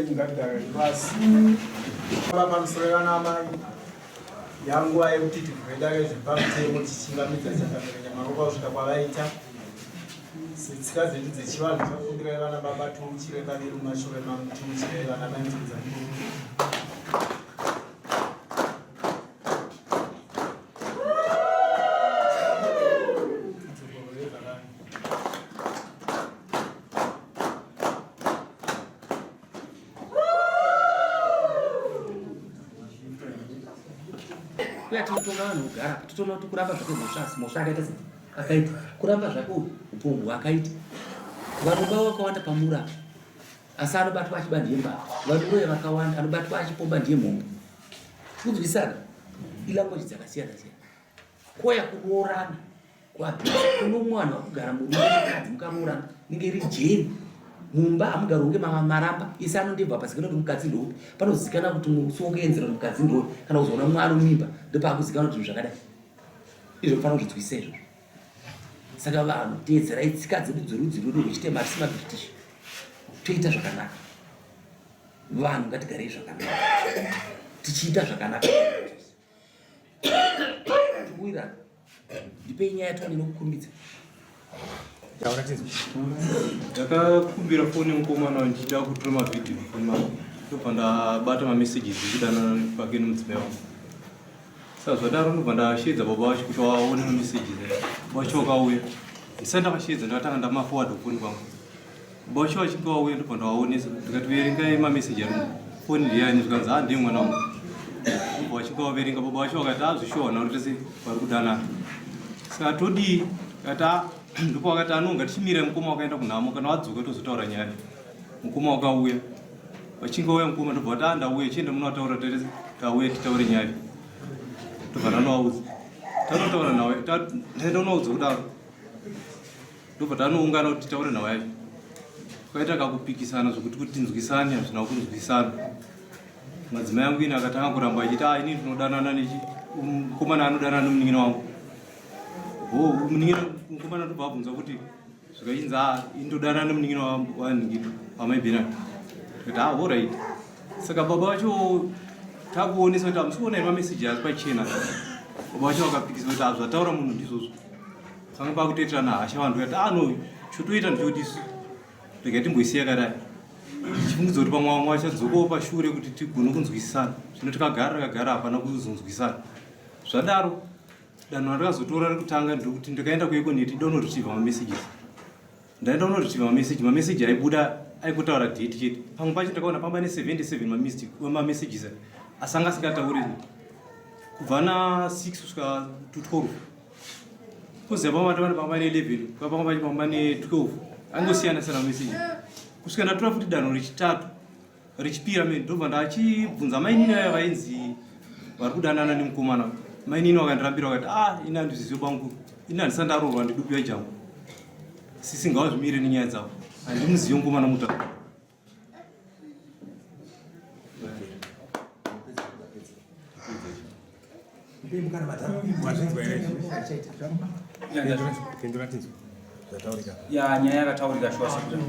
Ngatigare pasi. Pamusoro vana amai yanguva yekuti tivhure dare zvepamutemo tichingamidza chakamira nyamaropa kusvika kwavaita setsika dzedu dzechivanhu takumbirai vana baba tiuchire paviri mumashure mangu tiuchirei vana mai mutudza Kuya tinotonga vanhu kugara totoona kuti kuramba zvake mhosva asi mhosva akaita sei akaita kuramba zvake upombwe hwakaita vanoba vakawanda pamura asi anobatwa achiba ndiye mbavha vanoroya vakawanda anobatwa achipomba ndiye mhombwe kunzwisana ilanguage dzakasiyana siyana koya kuroorana kuno mwana wakugara murume mukadzi mukaroorana inenge iri jeri mumba hamugari hunge maramba isi anondibva pazikanwa kuti mukadzi ndoupi panozikanwa kuti musi wokuenzera kuti mukadzi ndoupi kana kuzoona mwana mimba ndopaakuzikanwa kuti zvinhu zvakadai izvo kufanira kuzvinzwisisa izvozvo saka vanhu teedzerai tsika dzedu dzerudzi rwedu rwechitema hatisi mabritish toita zvakanaka vanhu ngatigarei zvakanaka tichiita zvakanaka Tikuwirirana. Ndipei nyaya tione nokukurumidza. Taura tinzwe. Ndakakumbira foni yemukomana ndichida kutora mavhidhiyo mufoni mangu. Ndobva ndabata mamessages ekudanana pake nemudzimai wangu. Saka zvadaro ndobva ndasheedza baba vacho kuti vaone mamessages aya. Baba vacho vakauya. Ndisati ndakasheedza ndakatanga ndamaforward kufoni kwangu. Baba vacho vachinge vauya ndobva ndavaonesa ndikati verengai mameseji ari foni ndiyani zvikanzi haa ndiye mwana wangu. Ndobva vachinge vaverenga baba vacho vakati haa zvishuwa vana vari tese vari kudanana. Saka todii? Ndikati haa ndipo vakati ano ngatichimirai mukoma wakaenda kunhamo kana vadzoka tozotaura nyaya. Mukoma wakauya. Vachinge vauya mukoma ndobva vati haa ndauya chienda munoataura tese tauya titaure nyaya. Ndobva ndanovaudza. Tanotaura nawe ndaenda kunovaudza kudaro. Ndobva tanoungana kuti titaure nhau yacho. Kwaita kakupikisana zvekuti kuti tinzwisane hazvina kunzwisana. Madzimai angu ini akatanga kuramba achiti ah ini ndinodanana nechi mukomana anodanana nemunin'ina wangu. Oh munin'ina mukomana ndobva abvunza kuti zvikachinzi ah ini ndodanana nemunin'ina wanhingi wamai Bernard. Ndikati ah alright. Saka baba vacho takuonesa kuti hamusi kuona here mameseji ari pachena. Baba vacho vakapikisa kuti ah zvataura munhu ndizvozvo. Sanga pakutoitirana hasha vanhu vakati ah no chotoita ndechekuti isu regai timboisiya yakadai tichifungidza kuti pamwe vamwe vachadzokawo pashure kuti tigone kunzwisisana zvino tikagara takagara hapana kuzonzwisana zvadaro danho randakazotora rekutanga ndekuti ndakaenda kueconet ndonoretriever mamessages Ndaenda kunoretriever mameseji, mameseji aibuda aingotaura date chete. Pamwe pacho ndakaona pamba ne 77 mamessages asi anga asingatauri kubva na 6 kusvika to 12 koziva pamwe pacho pamba ne 11 pamwe pacho pamba ne 12 angosiyana siyana mameseji kusvika ndatora futi danho rechitatu Rechipiri amene ndobva ndachibvunza mainini aya vainzi vari kudanana nemukomana mainini vakandirambira vakati ah ini handizvizive bamukuru ini handisati ndaroorwa ndidupi yajangu sisi ngavazvimire nenyaya dzavo handimuzive mukomana muta Ya nyaya yakataurika shuwa sekuru.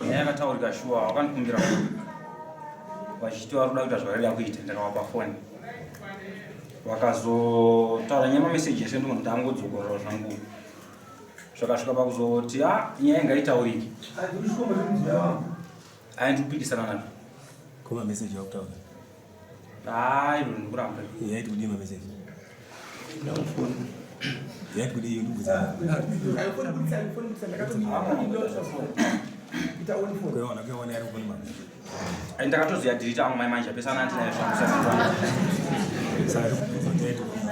Nyaya yakataurika shuwa wakandikumbira foni. Vachiti vari kuda kuita zvavarida kuita ndakavapa foni. Vakazotaura nyaya mameseji ese ndingo ndangodzokorora zvangu. Zvakasvika pakuzoti ah nyaya ngaitaurike. Ayi ndikupikisana nazvo. Ko mameseji akutaura? Hayi ndo ndikuramba. Yaiti kudii mameseji? Ndakufona. Yaiti kudii ndikubvunza. Kuiona kuiona yari kufona mameseji. Ayi ndakatoziya delete angu mai manje pesana andinayo zvangu Saka ndikubvunza yaiti kudii?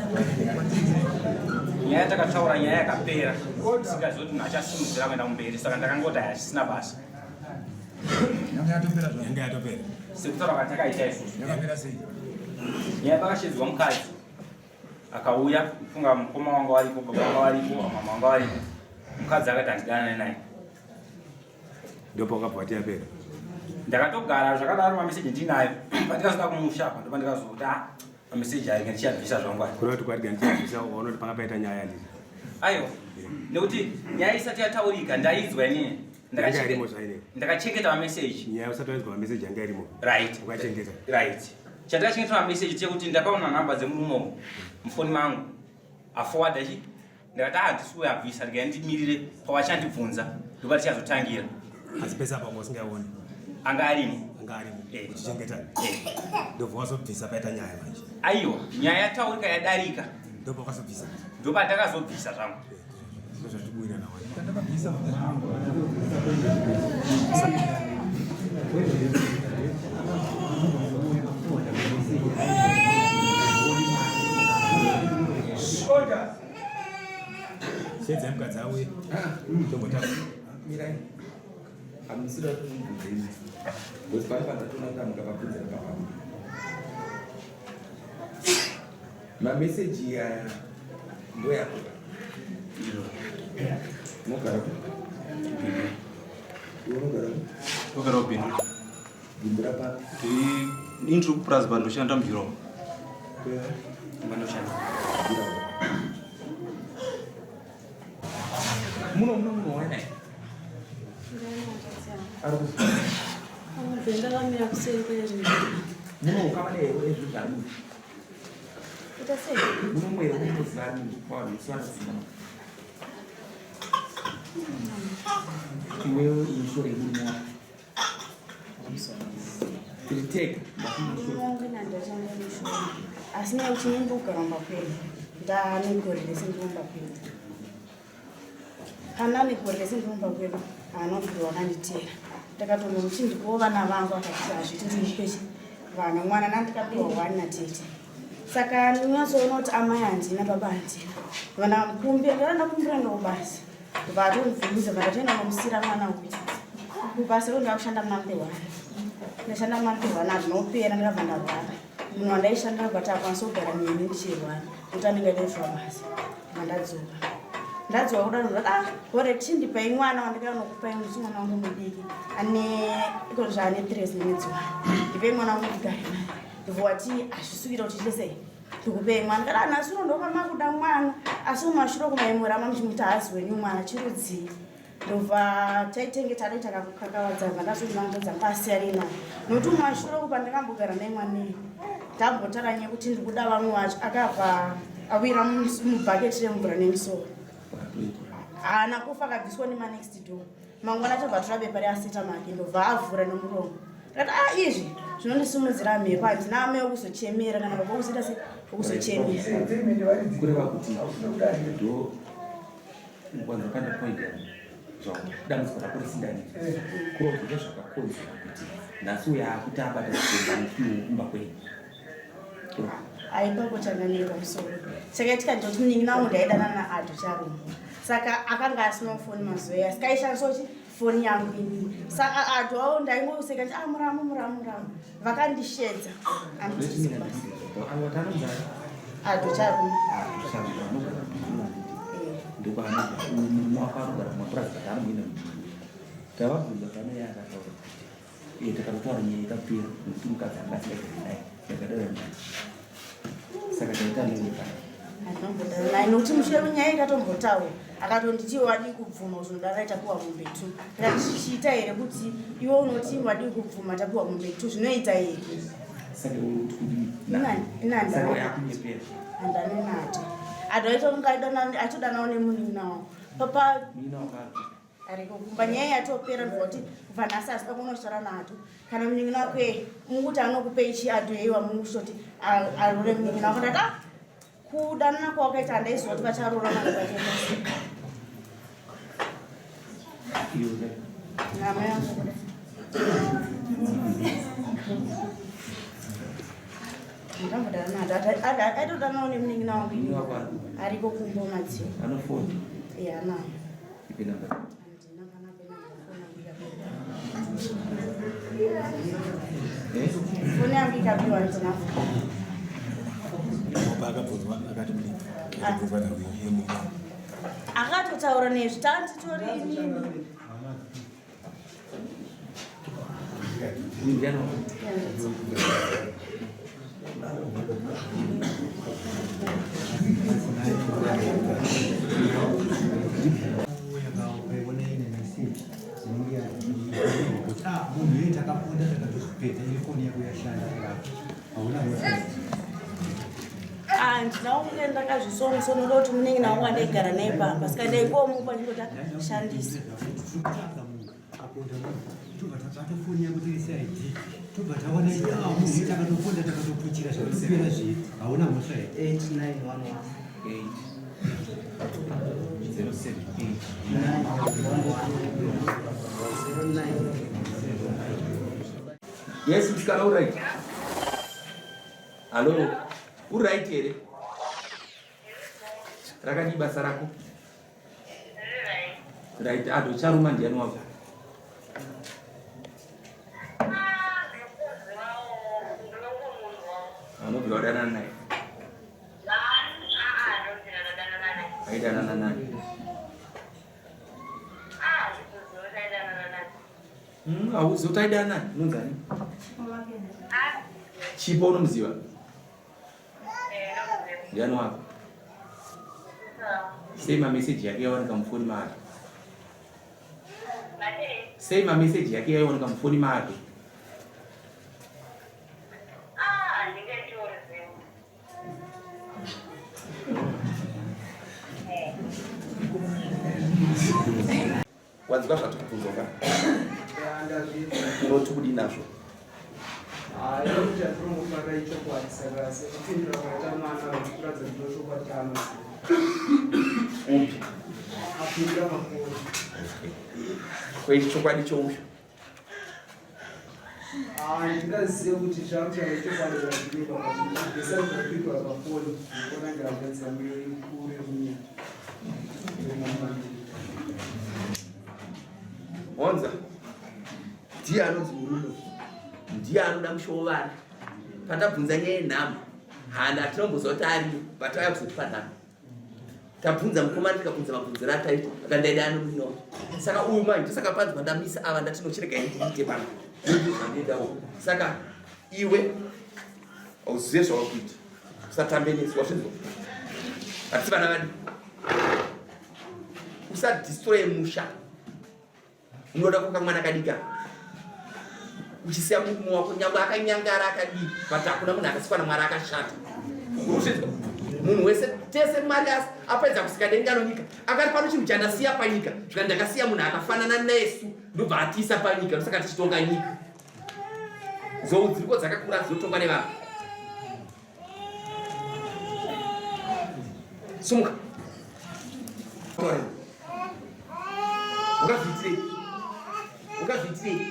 Nyaya takataura nyaya yakapera. Tisingazivi kuti munhu achasimudzira kuenda kumberi saka ndakangoti hayasisina basa. Yanga yatopera zvayo. Yanga yatopera. Sekutaura kwatakaita isusu. Yakapera sei? Nyaya pakashedzwa mukadzi akauya kufunga mukoma wanga waripo baba wanga waripo mama wanga waripo mukadzi akati handidanane naye Ndipo wakabva wati yapera. Ndakatogara zvakadaro mameseji ndinayo pandikazoda kumusha apa ndopandikazoti ah mameseji ayo ndichiyabvisa zvangu aya. Kureva kuti kwati ndichiyabvisa uona kuti panga paita nyaya ndizvo. Aiwa nekuti nyaya isati yataurika ndaidzwa inini. Ndakachengeta mameseji. Nyaya usati wainzwa mameseji anga irimo. Right. Ukachengeta. Right. Chandakachengeta mameseji chekuti ndakaona nhamba dzemurume uyu mufoni mangu aforwarda chi ndakati ah handisi kuyabvisa ndikaya ndimirire pavachandibvunza ndopa tichazotangira. Asi pese apa wanga usingaoni. Anga arimo. Anga arimo. Eh. Uchichengeta. Eh. Ndobva wazobvisa paita nyaya manje. Aiwa, nyaya yataurika yadarika. Ndobva wakazobvisa. Ndopandakazobvisa zvangu. Shedzai mukadzi auye. Tombotanga. Mirai. Hamusida kuti mubvunze imi. Because pane pandatoona kuti amukavabvunza papa. Mameseji aya ndoyako. Unogara ku? Iwe unogara ku? Ndogara kubindu. Bindura papi? Ini ndiri kupurazi but ndoshanda mujiroma. Ndoshanda. Muno muno muno wena. Ari kuzi. Ndakamira kuseri kwezvinhu. Muno ukama nezvinhu zvarume. Ita sei? Muno mwero munoziva munhu kwavanhu isu vanoziva. Iwewe unoshora murume wako. Tiri tega. Murume wangu ini handachangomushora. Asi nyaya yekuti ini ndikugara kumba kwedu. Ndane gore rese ndiri kumba kwedu. Kana negore rese ndiri kumba kwedu haana kubvira wakanditeera. Ndakatomuti ndikuwo vana vangu akati hazviiti kuti ndipe chi vana mwana nandikapiwa one natete. Saka ndinonyatsoona kuti amai handina baba handina. Vana mukumbira ndakanakumbira ndobasa. Vatondibvumidza vandatoenda nomusira mwana uyu. Kubasa ndo ndakushanda muna Mpehwana. Ndashanda muna Mpehwana hazvinopera ndakabva ndarwara. Munhu wandaishanda but akwanisa kugara neni ndichirwara nekuti anenge aida basa. Ndabva ndadzoka. Ndadzoka kudaro ndati ah gore chindipai mwana wandikanokupai musi mwana wangu mudiki ane iko zvaane 3 minutes one. Ndipei mwana wangu ndigare naye. Ndibva wati hazvisukira kuti tiite sei ndikupei mwana. Ndikati ah nhasi uno ndopamakuda mwana asi kumashure kumaimurama muchimuti haazi wenyu mwana chirudzii. Ndobva taitenge tatoita kakukakavadza ndakazonanga dzanga asiyane naye nokuti kumashure uku pandakambogara naye mwana ndambotara nyaya yekuti ndiri kuda vamwe vacho akabva awira mubhaketi remvura nemusoro. Haana kufa akabviswa nemanext door. Mangwana tobva tora bepa reaseta make ndobva avhura nemuromo. Ndakati ah izvi zvinondisimudzira mhepo handina amai wekuzochemera kana baba wekuzoita sei wekuzochemera. Kureva kuti ndo kwanza pane point dambudziko rako risindani kureva kuti ndozvakakonzera kuti nhasi uyo akuti abata chikomba nekuti kumba kwenyu. Aipapo changaniro pamusoro. Chakaitika ndechekuti munin'ina wangu ndaidanana naAdho Charume. Saka akanga asina foni mazuva aya. Saka aishandisa kuti foni yangu inini. Saka Adho avo ndaingoseka nditi ah muramu muramu muramu. Vakandishedza. Handisi kubasa. Adho Charume. Ndokwaanogara murume wako anogara kumapurazi but anomuina mudhuri. Tavabvunza pano iye akataura kuti iye takatotaura nyaya ikapera nekuti mukadzi anga asingagari naye yakadaro ndani. Saka taita nei pano? Handinombodaro naye nokuti mushure menyaya ikatombotaura akatonditi iwe wadii kubvuma kuzonodara tapiwa mombe 2. Ndikati zvichiita here kuti iwe unoti wadii kubvuma tapiwa mombe 2 zvinoita here? Saka iwe uri kuti kudii? Inani Saka yakunyepera. Handani nato. Adho aitodanawo nemunin'ina wangu. Papa Munin'ina wako ari kupi? ariko kumba nyaya yatopera ndikuti kubva nhasi asida kunoshara nato. Kana munin'ina wake mukuti anokupei chi Adho yeiwa mukushoti arore munin'ina wako. Ndati ah kudanana kwawakaita handaiziva kuti vacharoora mwana vachaita sei. Iwe Nama yangu kudai. Ndambodana nato. Aitodanawo nemunin'ina wangu. Munin'ina wako ari kupi? Ariko kumba madziro. Anofoni? Iya anayo. Ipi namba? Handina kana pena foni yangu ikabiwa. Eh? Foni yangu ikabiwa handina foni. Paakabvunzwa akati kudii? Akabvunzwa nhau yemurume. Akatotaura nezvi tanditori inini. Ndiani wako? Peta iri foni yako yashanda kurapa. Hauna mhosva. Handina kunge ndakazvisomusono ndoda kuti munenge nawo wandaigara naye pamba saka ndaingomupa ndingotashandisa. Aponda munhu tobva tabata foni yako tiri CID tobva tawana ah, munhu takatoponda takatopuchira zvakatopera zviye hauna mhosva here 8911 Yes, musikana uright. Hallo, uright here? Rakadii basa rako? Right, ado charuma ndiani wako? Unobvira wadanana naye? Aidanana naye? Hauzivi kuti aidanana naye? Unonzi ani? Chipo unomuziva? Ndiani wako? Sei mameseji yake yawanika mufoni make? Sei mameseji yake yaiwanika mufoni make? Wanzwa zvatiri kubvunzwa ka? Unoti kudii nazvo? Upi? Kweichi chokwadi chouyu Handingazive kuti zvamuchava chokwadi zvazviri pakati zvapindwa pafoni ndikuona ngiravhedza mukuru yemunyika. Honza ndiye anonzi murume ndiye anoda mushovana patabvunza nyaya yenhamo hana hatinamboziva kuti ariyo but auya kuzotipa nhamo tabvunza mukomana tikabvunza mabvunziro ataita akandaida anomunoa saka uyu manje ndosaka panzi pandamisa ava ndati nochiregai ndiite pano ndozvandidawo saka iwe hauzive zvawakuita usatambe nesu wazvinzwa hatisi vana vadi usadistroye musha unoda kuka mwana kadika uchisiya murume wako nyangwe akanyangara akadii but hakuna munhu akasikwa namwari akashata urikuzvinzwa munhu wese tese mwari apedza kusika denga nonyika akati pano chinhu chandasiya panyika zvika ndakasiya munhu akafanana nesu ndobva atiisa panyika ndosaka tichitonga nyika nzou dziriko dzakakura dzinotongwa nevanhu Sumuka. Ukazviitirei? Ukazviitirei?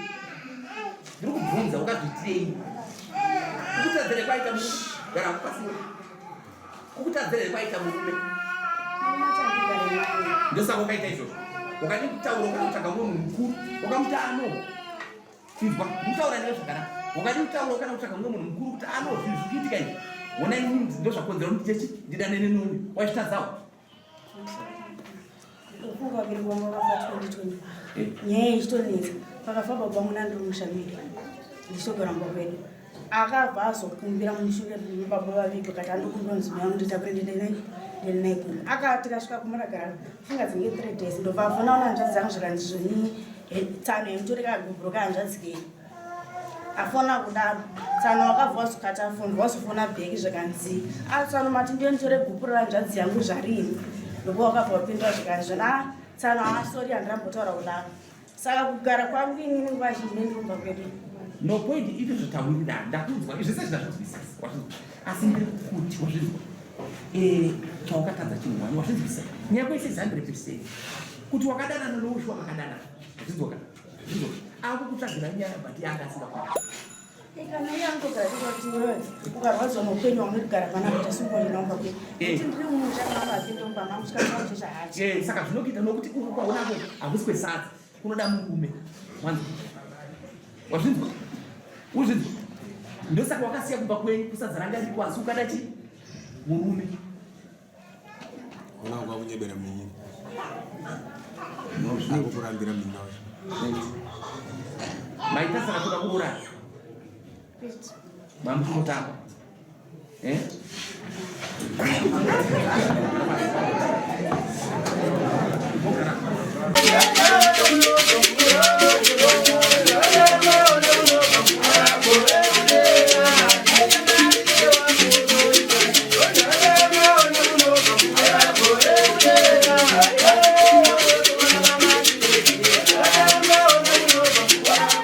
Ndiri kubvunza ukazviitirei? Kukutadzira kwaita murume. Gara pasi. Kukutadzira kwaita murume. Ndosaka ukaita izvozvo. Ukadi kutaura ukatsvaga mumwe munhu mukuru, ukamuti ano. Inzwa, ndikutaura newe zvakanaka. Wakadii kutaura kana kutsvaga mumwe munhu mukuru kuti ano zvinhu zviri kuitika izvi. Hona inini ndozvakonzera kuti chechi ndidanane neuyu. Wachitadzawo. Ndofunga vaviri vangu vakafa 2021. Eh. Nyaya ichitonetsa. Pakafa baba vangu nandiri musha medu. Ndichitogara mumba kwedu. Akabva azokumbira mushure baba vavigwa kati andokumbira mudzimai wangu nditakure ndiende naye ndiende naye kumba. Akati tikasvika kumba tagara funga dzinge 3 days ndobva afona ona hanzvadzi dzangu zvikanzi zvonini tsano yemutori kagubro kahanzvadzi kedu afona kudaro tsano wakabva wazokata foni wazofona bheki zvikanzi a ah, tsano mati ndiyo nditore gupuro ranzvadzi yangu zvarini ndokuva wakabva wapindura zvikanzi zvona a ah, tsano asori ah, handirambotaura kudaro saka kugara kwangu inini nguva zhinji nendirumba kwedu no point izvo zvatawirirana ndakunzwa izvo sezvina zvinzwisisa wazvinzwa asi ndiri kuti wazvinzwa eh, chawakatadza chinhu wani wazvinzwisisa nyaya kwese is 100 percent kuti wakadanana noushu wakadanana zvinzwa kana zvinzwa akukutsvagira nyaya but yanga asingakuti kana iye anotogara kuti wewe ukarwadziwa neupenyu waunogara pana kuti asingorinaumba kwe kuti ndiri musha mama apinde mumba mangu sika hachi eh, saka zvinokuita nokuti uku kwaunako hakusi kwesadza kunoda murume wanzwa wazvinzwa uzvinzwa ndosaka wakasiya kumba kwenyu kusadza ranga riko asi ukada chi murume Ona kwakunyebera munin'ina. Akukurambira munin'ina wacho. Maita saka toda kuuraya. Mamuchingotamba. Eh?